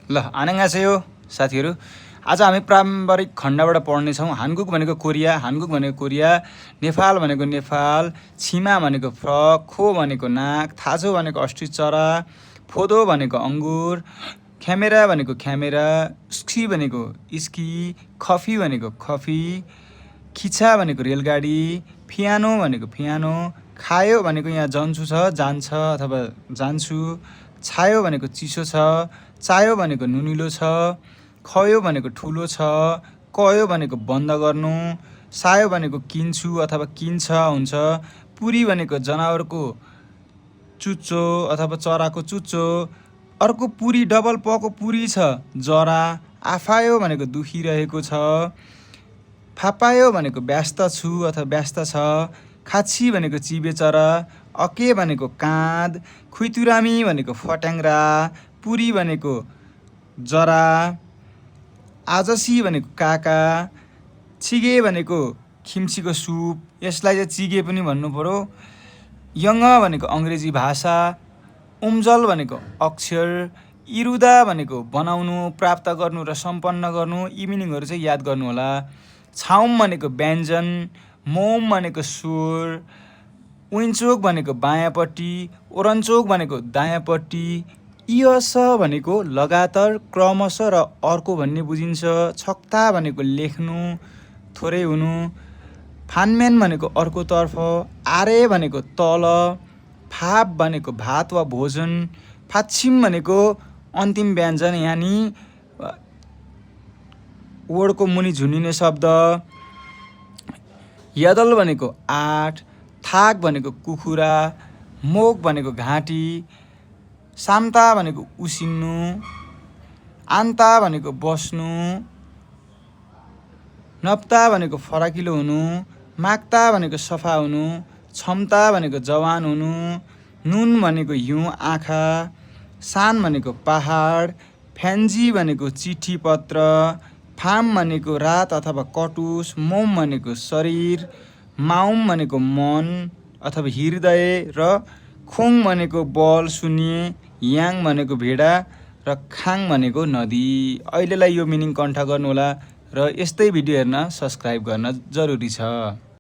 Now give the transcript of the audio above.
ल आनंगासेयो साथीहरु आज हामी प्रारम्भिक खण्डबाट पढ्ने छौं हानगुक भनेको कोरिया हानगुक भनेको कोरिया नेपाल भनेको नेपाल छिमा भनेको फ्रक खो भनेको नाक थाजो भनेको अस्ट्रिच चरा फोदो भनेको अंगुर क्यामेरा भनेको क्यामेरा स्की भनेको स्की खफी भनेको खफी खिचा भनेको रेलगाडी पियानो भनेको पियानो खायो भनेको यहाँ जन्छु छ जान्छ अथवा जान्छु छायो भनेको चिसो छ चायो भनेको नुनिलो छ खयो भनेको ठुलो छ कयो भनेको बन्द गर्नु सायो भनेको किन्छु अथवा किन्छ हुन्छ पुरी भनेको जनावरको चुच्चो अथवा चराको चुच्चो अर्को पुरी डबल पको पुरी छ जरा आफायो भनेको दुखिरहेको छ फापायो भनेको व्यस्त छु अथवा व्यस्त छ खाची भनेको चिबे चरा अके भनेको काँध खुइतुरामी भनेको फट्याङ्ग्रा पुरी भनेको जरा आजसी भनेको काका चिगे भनेको खिम्सीको सुप यसलाई चाहिँ चिगे पनि भन्नु पर्यो यङ भनेको अंग्रेजी भाषा उम्जल भनेको अक्षर इरुदा भनेको बनाउनु प्राप्त गर्नु र सम्पन्न गर्नु यी मिनिङहरु चाहिँ याद गर्नु होला छाउम भनेको व्यञ्जन मोम भनेको स्वर उइन्चोक भनेको बायाँपट्टि ओरन्चोक भनेको दायाँपट्टि इयस भनेको लगातार क्रमशः र अर्को भन्ने बुझिन्छ छक्ता भनेको लेख्नु थोरै हुनु फानमेन भनेको अर्को तर्फ आरे भनेको तल फाप भनेको भात वा भोजन फाछिम भनेको अन्तिम व्यञ्जन यानी वर्डको मुनि झुनिने शब्द यदल भनेको 8 थाक भनेको कुखुरा मोक भनेको घाँटी साम्ता भनेको उसिन्नु आन्ता भनेको बस्नु नप्ता भनेको फराकिलो हुनु माग्ता भनेको सफा हुनु क्षमता भनेको जवान हुनु नुन भनेको हिउँ आँखा सान भनेको पहाड फ्यान्जी भनेको चिठी पत्र फाम भनेको रात अथवा कटुस मोम भनेको शरीर माउम भनेको मन अथवा हृदय र खोङ भनेको बल सुनिए याङ भनेको भेडा र खाङ भनेको नदी अहिलेलाई यो मिनिङ कण्ठ गर्नु होला र यस्तै भिडियो हेर्न सब्स्क्राइब गर्न जरुरी छ।